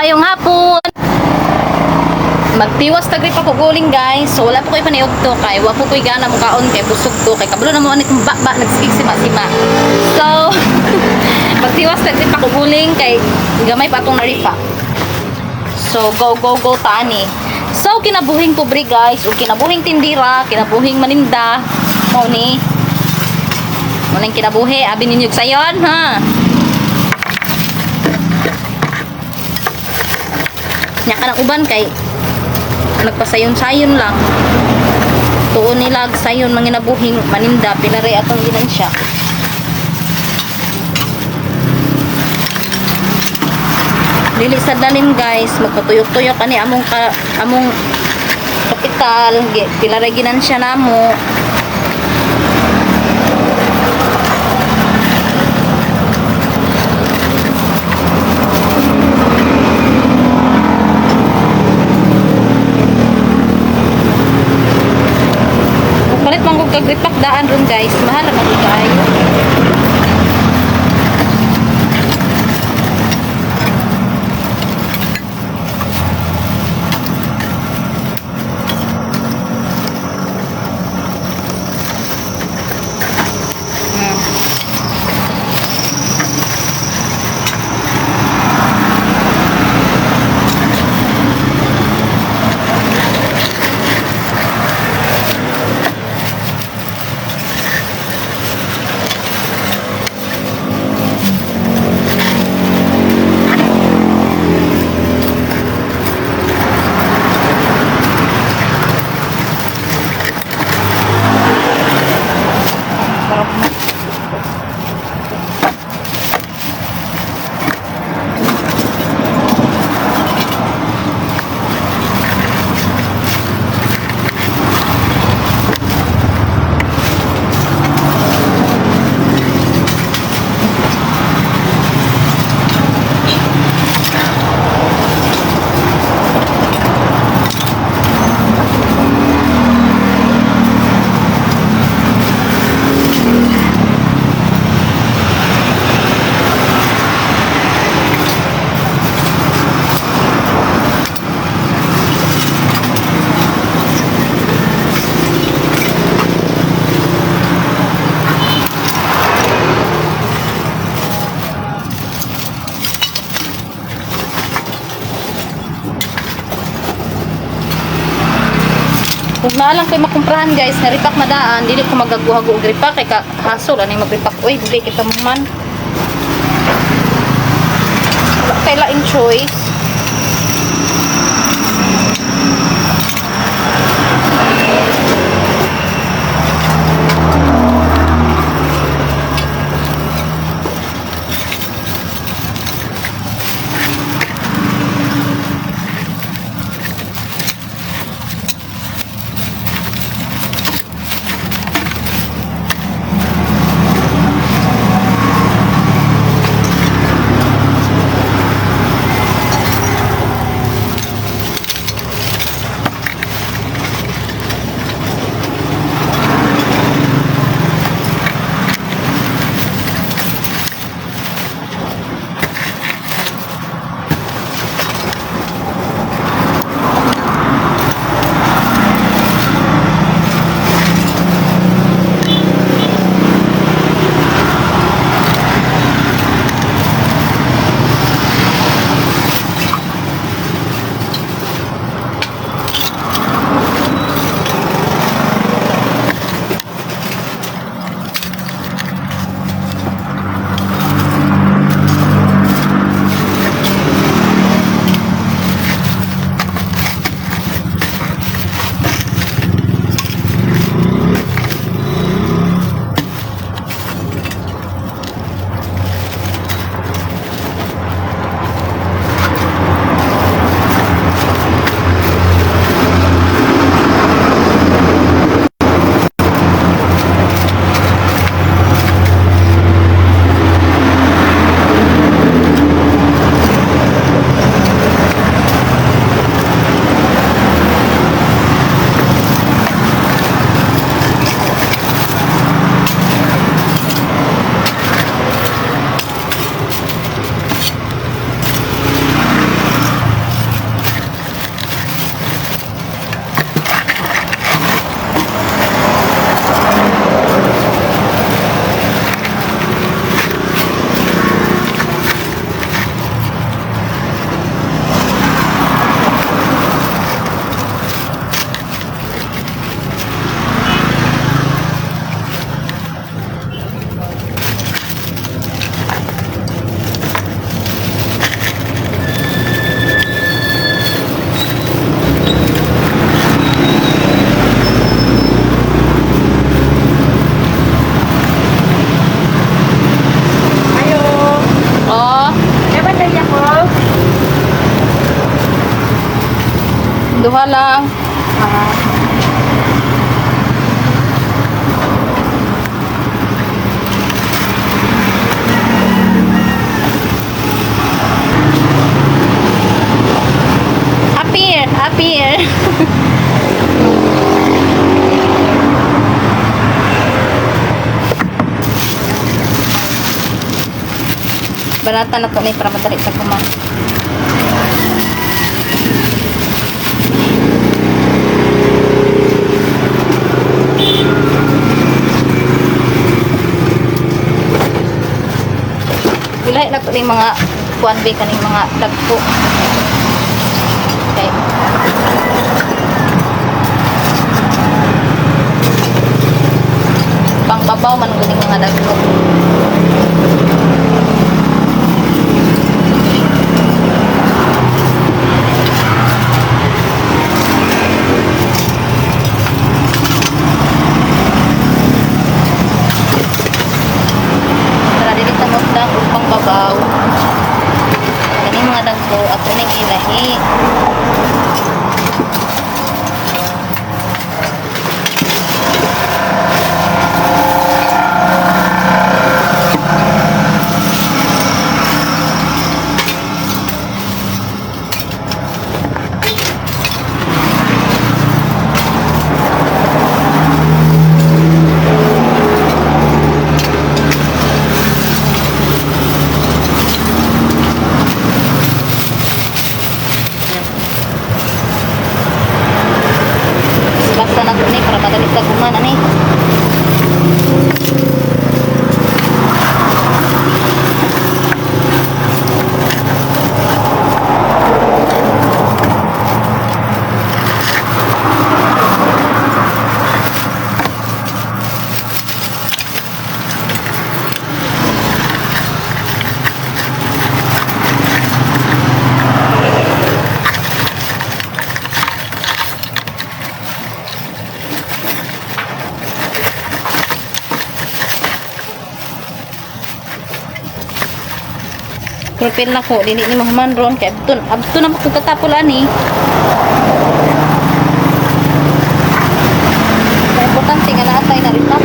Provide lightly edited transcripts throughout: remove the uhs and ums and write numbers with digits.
Maayong hapon. Magtiwas tagri pa ko guling, guys. So wala po ko'y paniudto kay wa po ko'y gana mukaon kay busog ko kay kabalo na mo ani kung ba nagsigig sima-sima. So magtiwas tagri pa ko guling kay gamay pa atong naripa. So go, go, go tani. So kinabuhing pobre, guys, ug kinabuhing tindira, kinabuhing maninda mao ni. Mao ning kinabuhi, abi ninyo sayon ha. Nya ka ng uban kay nagpasayon-sayon lang. Tuon nila sayon manginabuhing maninda pila atong ginansya. Dili sa dalim, guys, magpatuyok-tuyok ani among ka, among kapital, pila ra ginansya namo. Palit man kog kag repack daan ron, guys, mahal ra man gud kaayo. Sarap na. Kung naa lang ko'y makumprahan, guys, na repack madaan, dili ko magaguha og repack kay ka hasol ani mag-repack. Uy, dili kita man. Wala kay laing choice. Duha lang. Ah. Appear, appear. Banata na to ni para madali sa kuma. Ilahi na to ni mga kuan ba kaning mga dagko. Okay. Pangbabaw man guning mga dagko. Para dili ta mutang ug pangbabaw. Kaning mga dagko ato ning ilahi. Basta na to ni para madali sa kuman ani. Propel na ko dili ni mahuman ron kay abton abton na ko katapol ani. Kaya importante nga naatay na rin ta.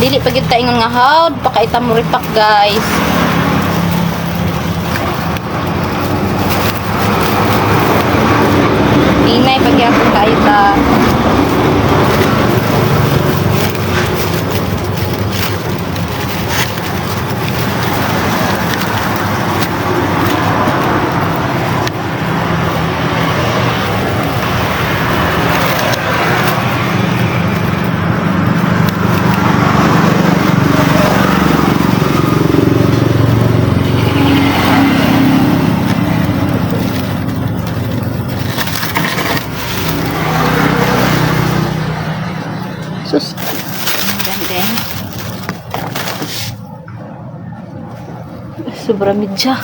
Dili pa gyud ta ingon nga hawd, pakaita mo ripak, guys. Hinay pagyapon kayo ta. Sus. Ganda. Sobra medya.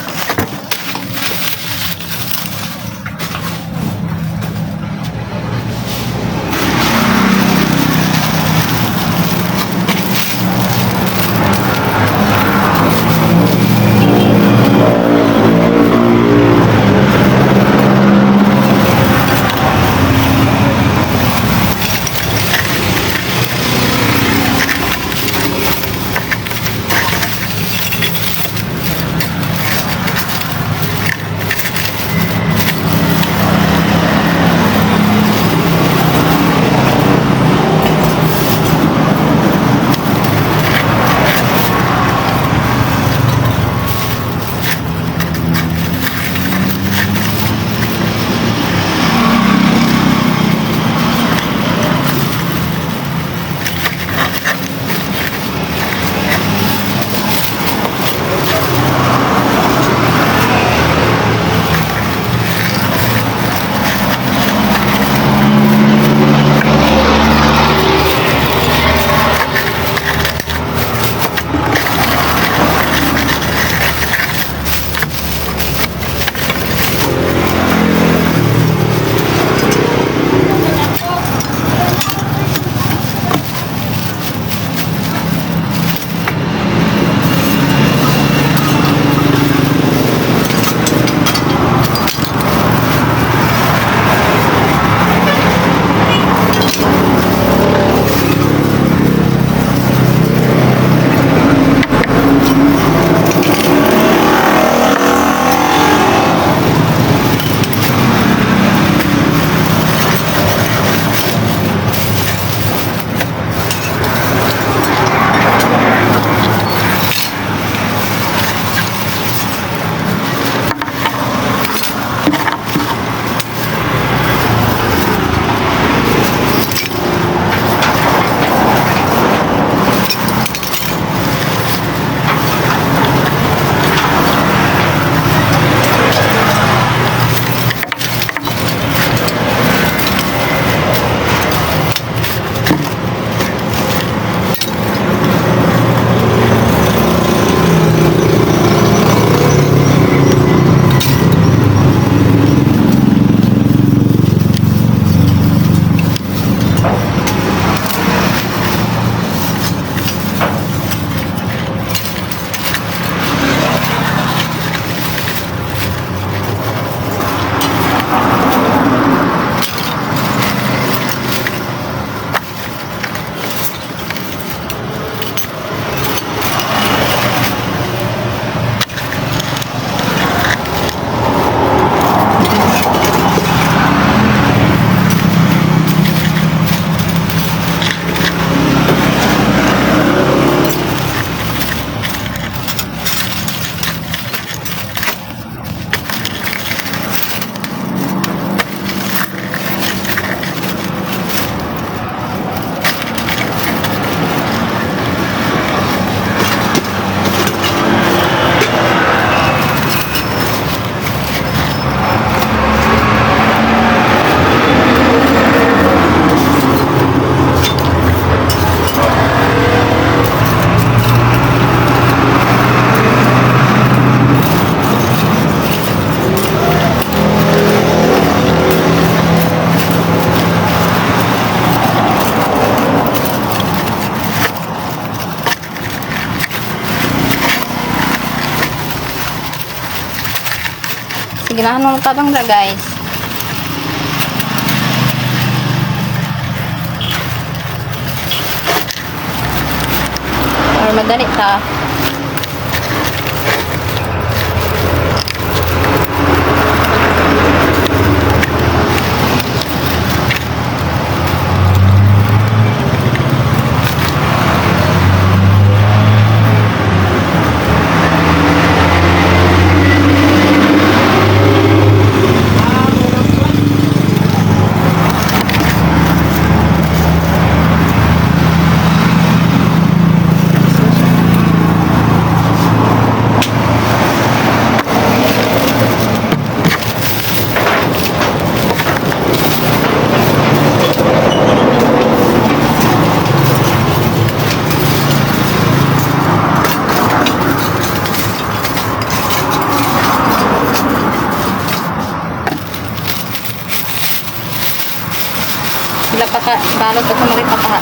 Sige na, ano tabang ra, guys. Or madali ta. Pila pa ka balot at marita pa.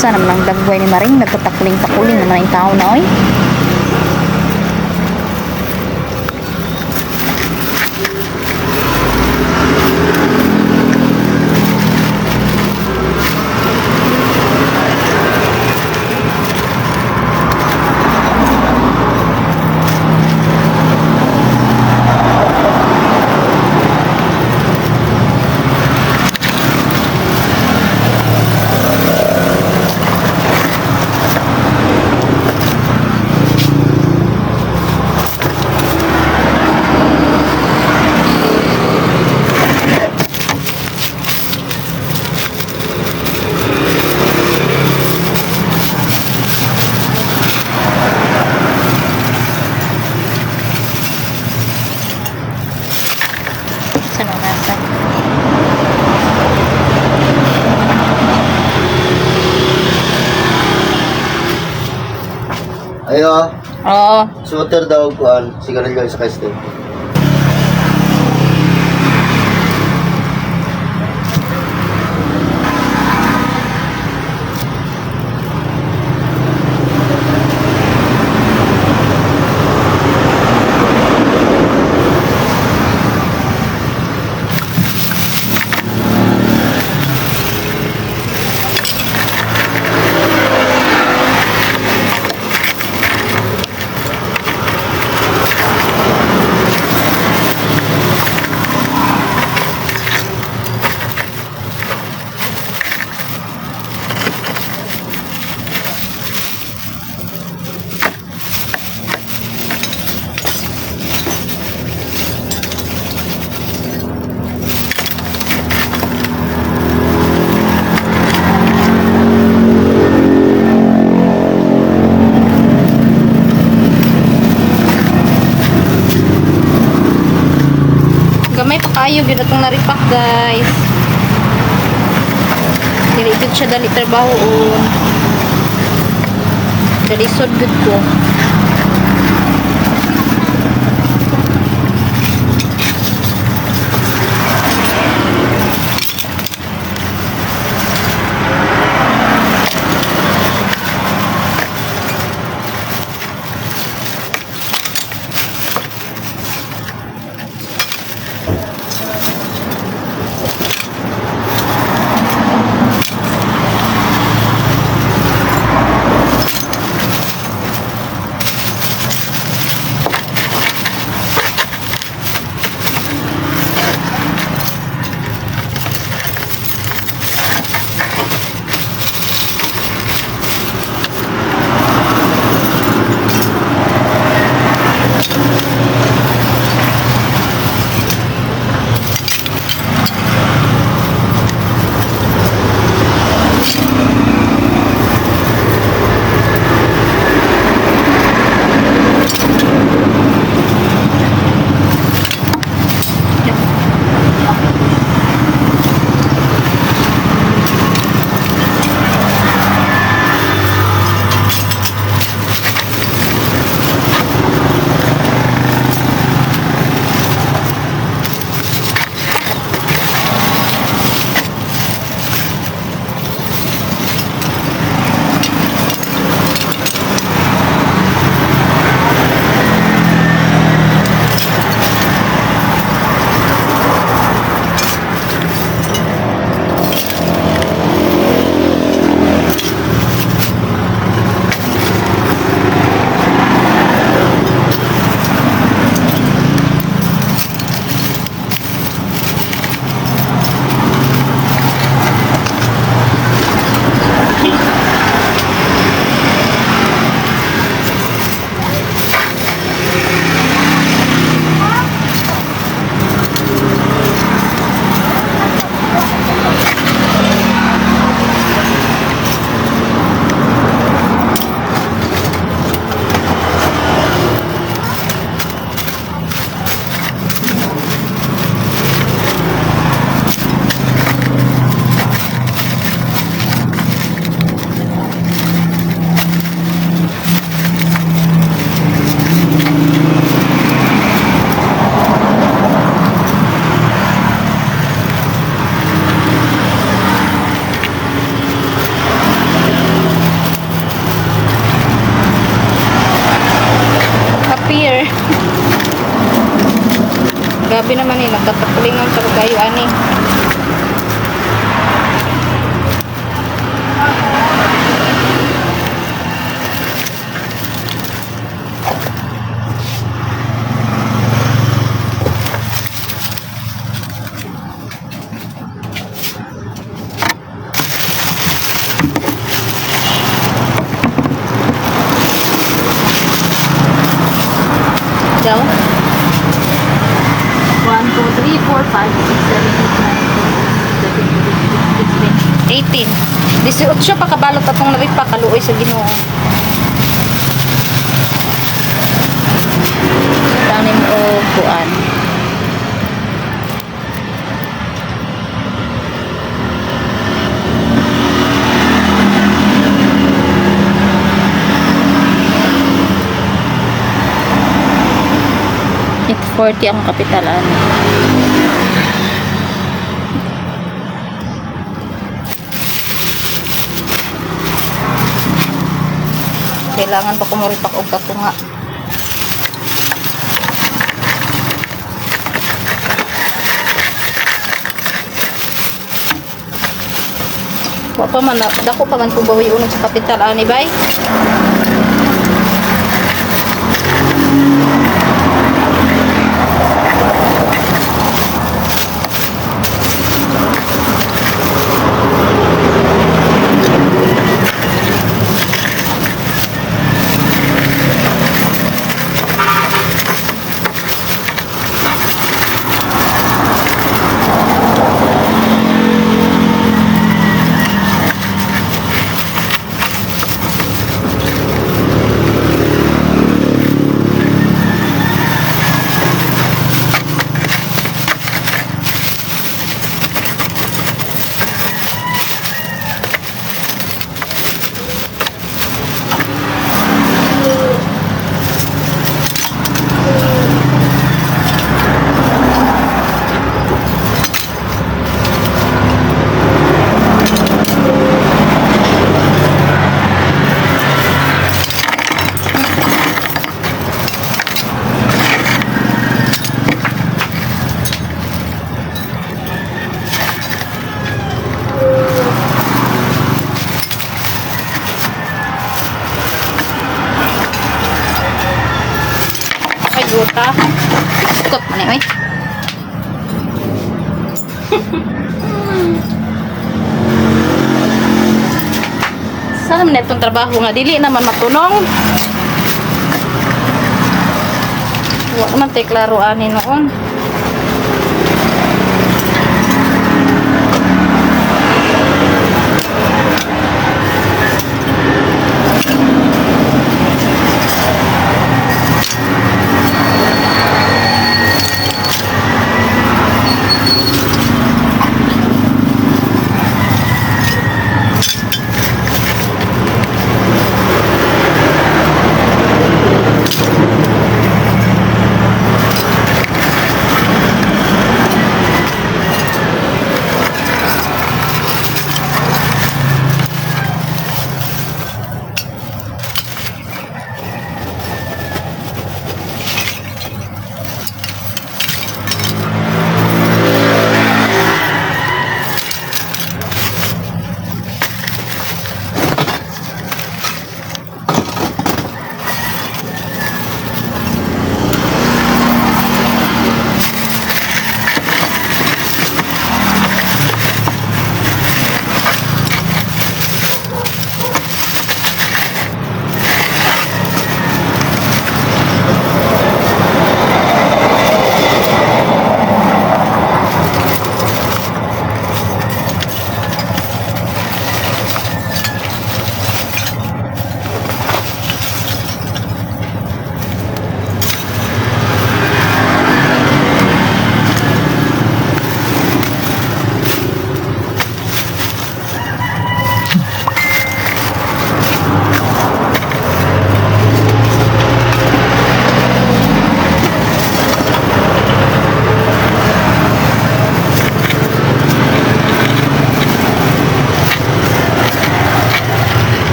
Unsa naman ang dagway ni Maring, nagkatakling-takuling naman ang tao na oy. Sa nasa. Ayo, Oo. shooter daw kuan, sigarilyo sa stick. Gamay pa kayo gyud atong naripak, guys. Dili gyud siya dali trabaho o. Dali sod gyud ko. Order. Grabe naman eh, nagkatapulingan sa kayo ani. Daw? 1, 2, 3, 4, 5, 6, 7, 8, 9, 10, 11, 18. 18 pa kabalot atong naripa kaluoy sa Ginoo. Tanim o kuan. 840 ang kapital ano. Kailangan pa kumuripak og katunga. Wa pa man dako pa man kung bawi unod sa kapital ani bay. Ay, uta. Ikot man eh, oy. Saan man itong trabaho nga dili naman matunong. Wa naman tay klaro ani noon.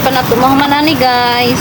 Gamay pa na tumahuman ani, guys.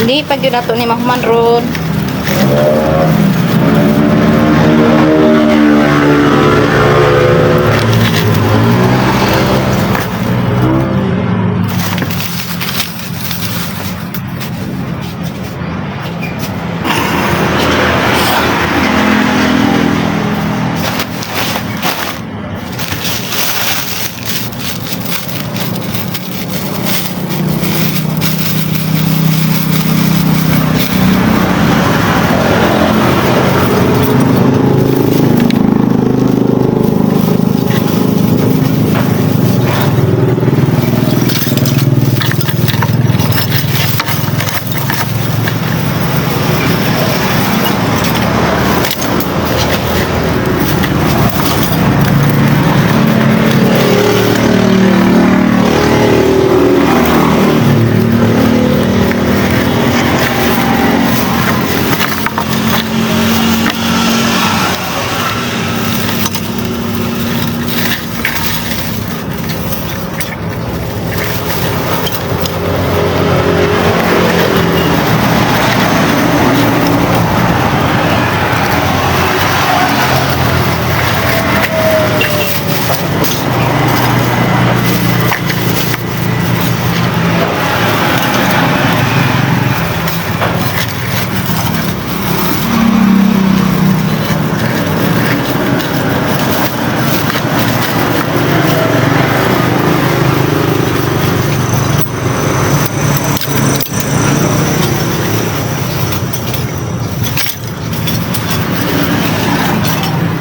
Hindi pag yun nato ni mahuman ron.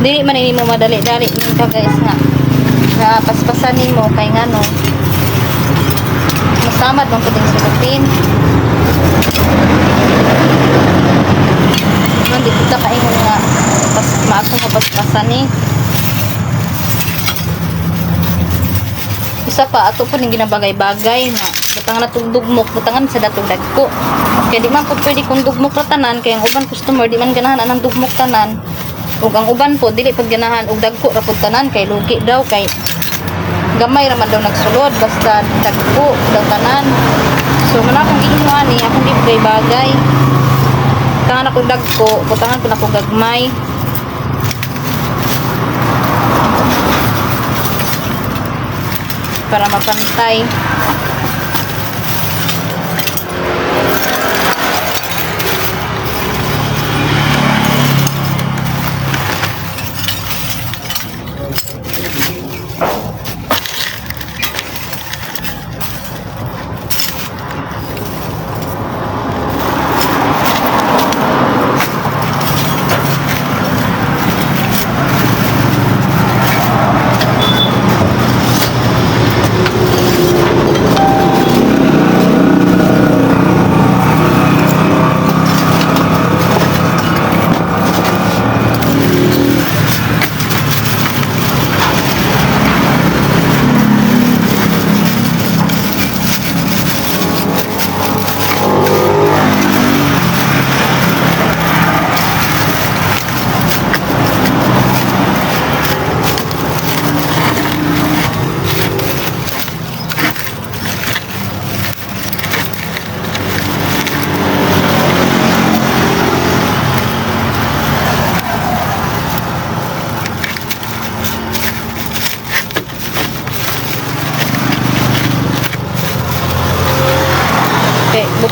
Dili man ini mo madali-dali ning ka, guys, nga. Nga paspasan nimo kay ngano. Masamad man pud sulupin. Man di kita kaingon nga pas maato mapaspasan ni. Isa pa ato po ning ginabagay-bagay na butangan na tong dugmok, butangan sa datong dagko. Kaya di man po pwede kung dugmok ra tanan kay ang uban customer di man ganahan anang dugmok tanan. Ug ang uban po dili pag ganahan og dagko ra pud tanan kay lugi daw kay gamay ra man daw nagsulod basta dagko daw tanan. So man akong giingon ani akong gibagay-bagay. Butangan ako dagko, butangan po nako gagmay. Para mapantay.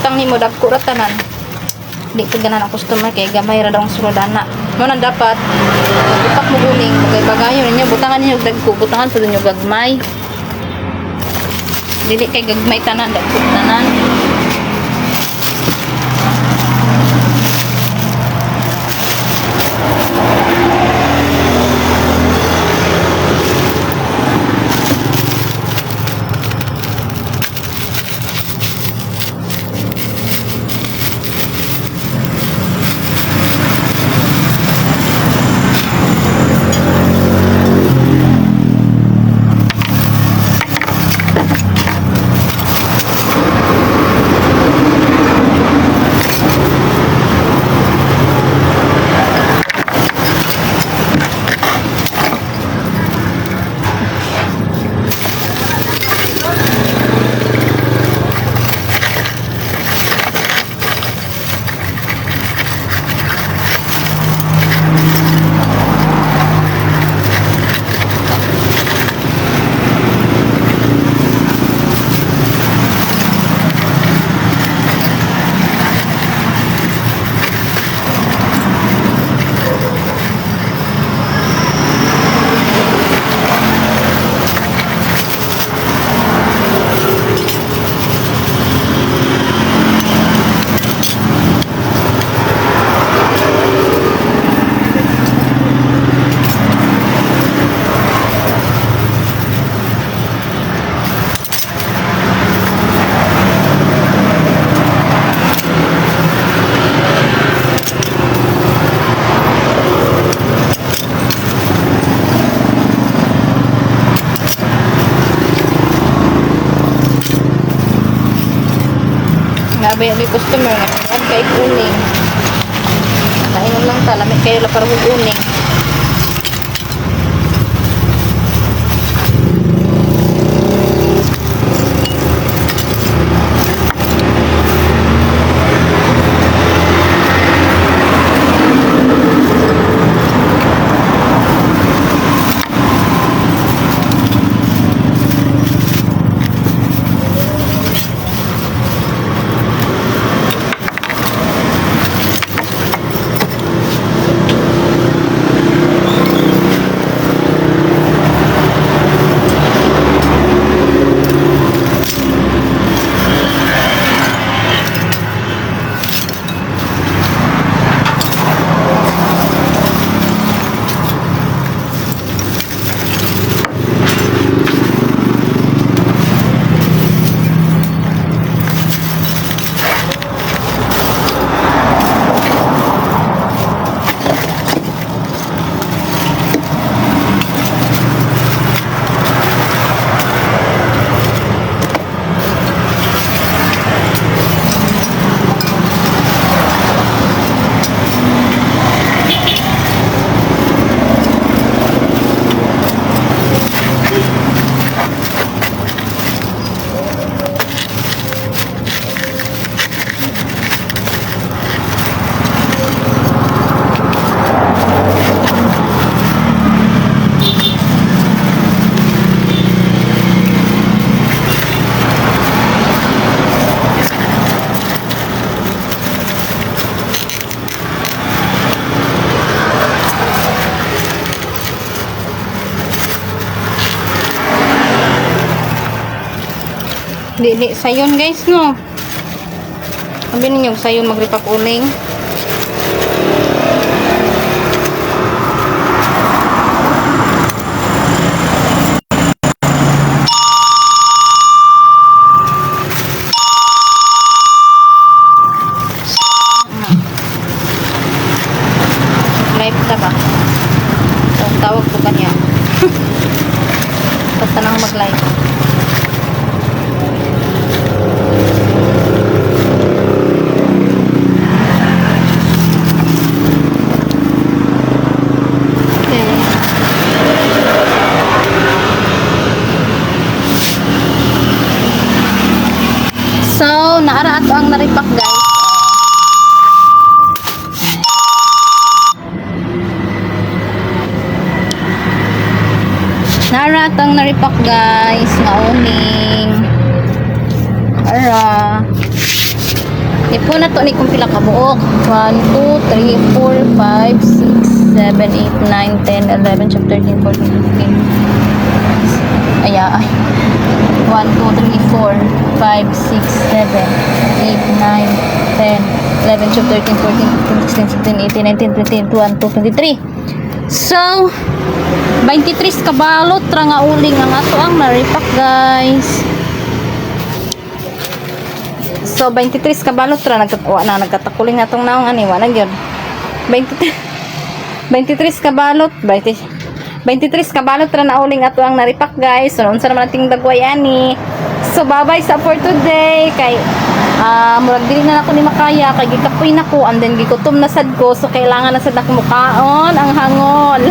Butang nimo dagko ra tanan. Di pa ganan ang customer kay gamay ra daw ang sulod ana. Mo nang dapat ipak mo guling bagay bagayon ninyo, butangan ninyo og dagko, butangan pud ninyo gagmay. Dili kay gagmay tanan, dagko tanan. Grabe yung customer nga. At kay uning. Kainom lang ta, lamig kayo la para kog uning. Dili sayon guys no. Sabi ninyo sayon magripak uling. Live ta ba? So, tawag ko kanya. Basta nang mag-live. Okay. So, naara ato ang naripak guys. Naara ato ang naripak guys, nga uning. Ara. Tipon na to ni kung pila ka buok. 1, 2, 3, 4, 5, 6, 7, 8, 9, 10, 11, 12, 13, 14, 15. Ay, ay. 1, 2, 3, 4, 5, 6, 7, 8, 9, 10, 11, 12, 13, 14, 15, 16, 17, 18, 19, 20, 21, 22, 23. So, 23 kabalot ra nga uling ang ato ang naripak, guys. So 23 kabalot ra nagkatawa na nagkatakuling na tong naong ani, wala gyud. 23 23 kabalot, 20 23 kabalot ra na uling ato ang naripak, guys. So unsa naman ating dagway ani. So bye-bye sa for today kay murag dili na nako ni makaya kay gikapoy na ko and then gigutom na sad ko, so kailangan na sad ako mukaon ang hangol.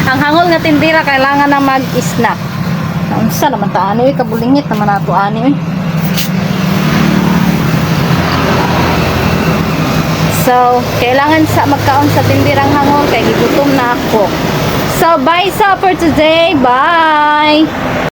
Ang hangol nga tindira kailangan na mag-snack. Unsa naman ta ani oy, kabulingit naman nato ani oy. So, kailangan sa magkaon sa tindirang hangol kay gigutom na ako. So, bye sa for today. Bye!